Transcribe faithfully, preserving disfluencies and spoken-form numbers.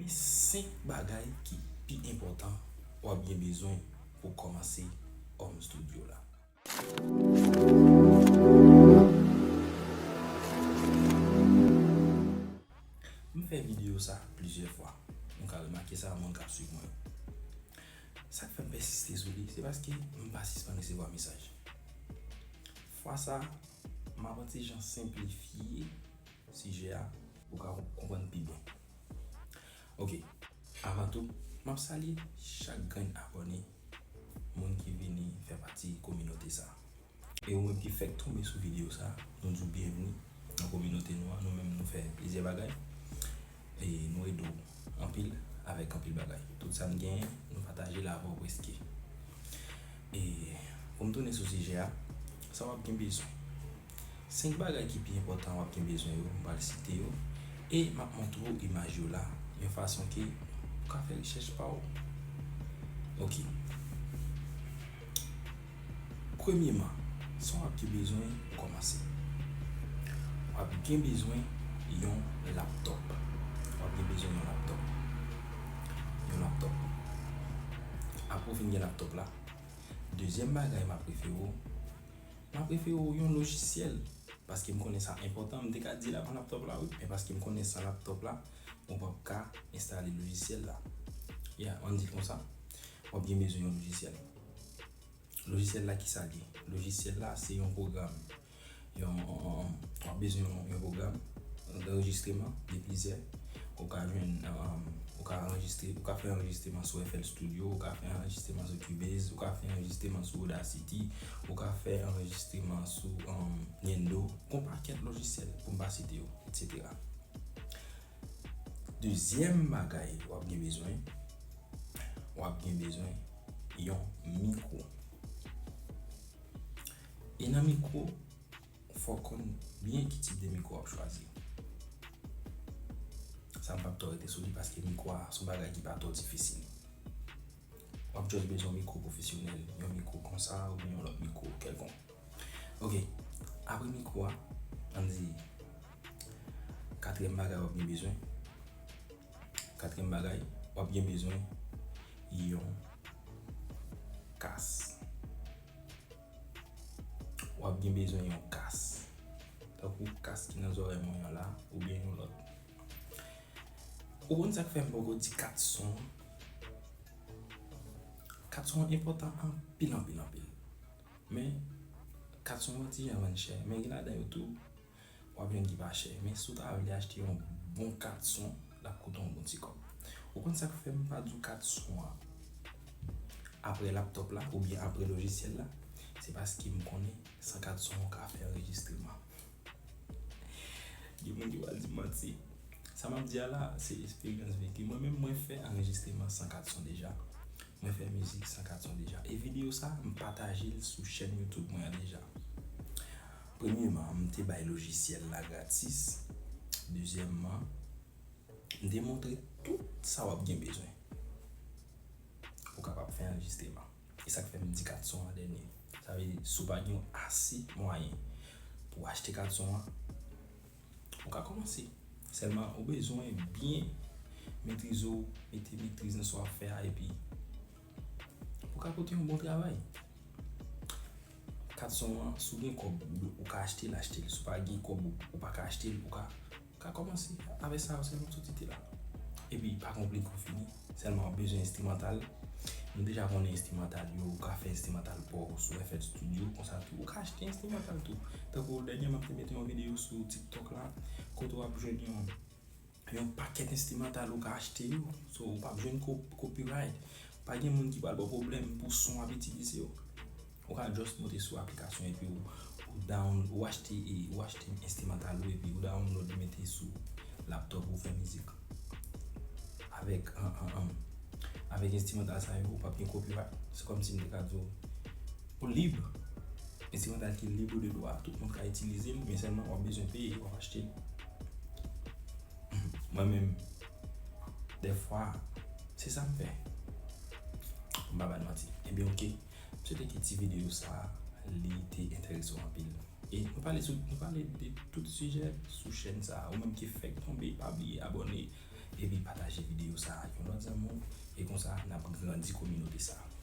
Senk bagay ki pi enpòtan w ap gen bezwen pou w kòmanse Home Studio la. M fè videyo sa plizyè fwa. Nou ka remake sa, moun k ap swiv mwen yo. Sa k fè m pèsiste sou li, se paske m pa sispann resevwa mesaj. Fwa sa, m ap yon ti jan senplifye sijè a pou w ka konprann pi byen. Ok, avan tou, m ap salye chak grenn abòne, moun ki vini fè pati kominote sa. E ou menm ki fèk tonbe sou videyo sa, nou di w byenvni nan kominote nou an. Nou menm nou fè plizyè bagay. E nou ede w anpil avèk anpil bagay. Tout sa n genyen, nou pataje l avè w prèske. E pou m tounen sou sijè a, sa w ap gen bezwen. Senk bagay ki pi enpòtan w ap gen bezwen yo, m pral site yo. E m ap montre w imaj yo la, yon fason ke ou ka fè rechèch pa w. Ok. Premyeman, sa w ap gen bezwen pou kòmanse? W ap gen bezwen yon laptòp. W ap gen bezwen yon laptòp. Yon laptòp. Apre w fin gen laptòp la, dezyèm bagay m ap refere w, m ap refere w yon lojisyèl. Paske m konnen sa enpòtan, m te ka di l avan laptòp la, wi, men paske m konnen san laptòp la, ou p ap ka enstale lojisyèl la. Ya, ann di l konsa, w ap gen bezwen yon lojisyèl. Lojisyèl la, ki sa l ye? Lojisyèl la, se yon pwogram, yon, w ap bezwen yon, yon pwogram danrejistreman de plizyè. Ou ka jwenn, um, ou ka anrejistre, ou ka fè anrejistreman sou F L Studio, ou ka fè anrejistreman sou Cubase, ou ka fè anrejistreman sou Audacity, ou ka fè anrejistreman sou, um, Nendo. Gon pakèt lojisyèl pou m pa site yo, et cetera. Dezyèm bagay w ap gen bezwen, w ap gen bezwen yon mikwo. E nan mikwo, fò w konn byen ki tip de mikwo w ap chwazi. Sa m p ap twò rete sou li paske mikwo a se yon bagay ki pa twò difisil. W ap just bezwen yon mikwo pwofesyonèl, yon mikwo konsa oubyen yon lòt mikwo kèlkonk. Ok, apre mikwo a, ann di, katriyèm bagay w ap gen bezwen. Katriyèm bagay, w ap gen bezwen yon kas. W ap gen bezwen yon kas. Tankou kas ki nan zòrèy mwen an la, oubyen yon lòt. Ou konn sa k fè m poko di kat son an? Kat son an enpòtan anpil, anpil, anpil. Men, kat son an ti jan vann chè, men gen ladan yo tou, w ap jwenn ki pa chè. Men si w ta vle achte yon bon kat son, l ap koute yon bon ti kòb. Ou konn sa k fè m pa di w kat son an apre laptòp la, oubyen apre lojisyèl la? Se paske m konnen san kat son an w ka fè anrejistreman. Gen moun ki pral di m manti. Sa m ap di a la, se esperyans veki. Mwen menm, mwen fè anrejistreman san kat son deja. Mwen fè mizik san kat son deja. E videyo sa, m pataje l sou chèn YouTube mwen an deja. Premyeman, m te bay lojisyèl la gratis. Dezyèmman, m te montre tout sa w ap gen bezwen pou w kapab fè anrejistreman. E sa k fè m di kat son an dènye. Sa vle di, si w pa gen ase mwayen pou w achte kat son an, ou ka kòmanse. Sèlman, ou bezwen byen metrize w, mete metriz nan sa w ap fè a, epi pou w ka pote yon bon travay. Kat son an, si w gen kòb, ou ka achte l, achte l. Si w pa gen kòb, ou pa ka achte l, ou ka, ou ka kòmanse avèk sa yo sèlman sou ti te la. Epi, pa konplike w fini. Sèlman w ap bezwen enstrimantal. Nou deja konnen enstrimantal yo, ou ka fè enstrimantal pa w sou F L Studio, konsa tou. Ou ka achte enstrimantal tou. Tankou dènyèman, m te mete yon videyo sou TikTok la, kote w ap jwenn yon, yon pakèt enstrimantal ou ka achte yo. So, ou p ap jwenn ko-, copyright. Pa gen moun ki pral ba w pwoblèm pou son w ap itilize yo. Ou ka just monte sou aplikasyon epi ou, ou down-, ou achte, e, ou achte enstrimantal ou epi ou download, ou mete sou laptop ou, fè mizik. Avèk, an, an, an, avèk enstrimantal sa yo, ou p ap gen copyright. Se kòmsi m te ka di w, ou lib. Enstrimantal ki lib de dwa, tout moun ka itilize l, men sèlman w ap bezwen peye, w ap achte l. Mwen menm, dèfwa, se sa m fè. M pa ba n manti. Ebyen, oke. M swete ke ti videyo sa a, li te enterese w anpil. E nou pale sou, nou pale de tout sijè sou chèn sa a. Ou menm ki fèk tonbe, pa bliye abòne, epi pataje videyo sa a ak yon lòt zanmi w, e konsa n ap grandi kominote sa a.